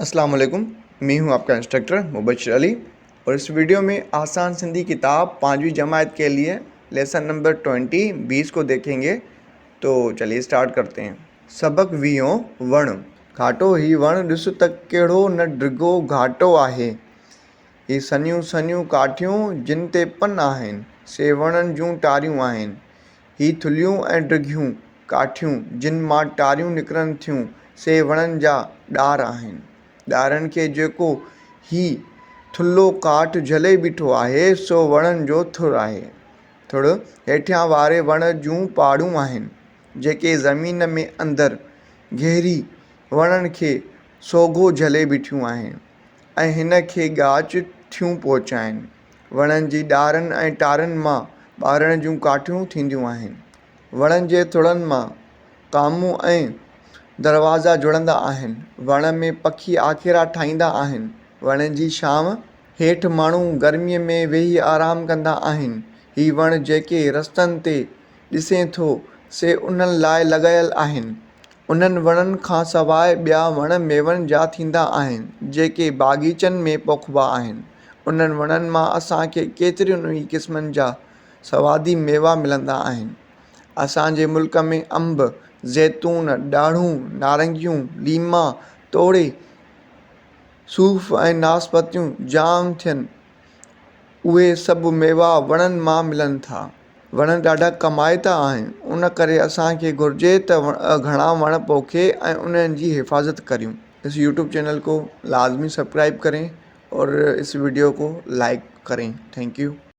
अस्सलाम वालेकुम, मैं हूं आपका इंस्ट्रक्टर मुबशिर अली और इस वीडियो में आसान सिंधी किताब पाँचवीं जमात के लिए लेसन नंबर 20 20 को देखेंगे। तो चलिए स्टार्ट करते हैं। सबक वीहों वण। घाटो ही वण ॾिस त कहिड़ो न डिघो घाटो आहे। ही सनियूं सनियूं काठियूं जिन ते पन आहिनि, सي वणनि जूं टारियूं आहिनि। هي ٿلهيون ۽ ڊگهيون ڪاٺيون جن مان ٽاريون نڪرن ٿيون، سي وڻن جا ڏار آهن. ڏارن کي جيڪو هي ٿلهو ڪاٺ جهلي بيٺو آهي، سو وڻن جو ٿڙ آهي. ٿڙ هيٺيان واري وڻ جون پاڙون آهن، جيڪي زمين ۾ اندر گهري وڻن کي سوگهو جهلي بيٺيون آهن ۽ هن کي ڳاچ ٿيون پهچائين. وڻن جي ڏارن ۽ ٽارين مان ٻارڻ جون ڪاٺيون ٿينديون آهن. وڻن جي ٿڙن مان ڪامون ۽ دروازا جڙندا آهن. وڻ ۾ پکي آکيرا ٺاهيندا آهن. وڻن جي ڇانو هيٺ ماڻهو گرميء ۾ ويهي آرام ڪندا آهن. هي وڻ جيڪي رستن تي ڏسين ٿو، سي انهن لاء لڳايل آهن. انهن وڻن کان سواء ٻيا وڻ ميون جا ٿيندا آهن، جيڪي باغيچن ۾ پوکبا آهن. انهن وڻن مان اسان کي ڪيترين ئي قسمن جا سوادي ميوا ملندا آهن. اسان جي ملڪ ۾ انب، زيتون، ڏاڙهون، نارنگيون، ليما توڙي صوف ۽ ناسپتيون جام ٿين. اهي سڀ ميوا وڻن مان ملن ٿا. وڻ ڏاڍا ڪمائتا آهن، ان ڪري اسان کي گهرجي ته گهڻا وڻ پوکي ۽ انهن جي حفاظت ڪريون. اس يوٽيوب چينل کو لازمي سبسڪرائب ڪرين اور اس وڊيو کو لائڪ ڪرين thank you.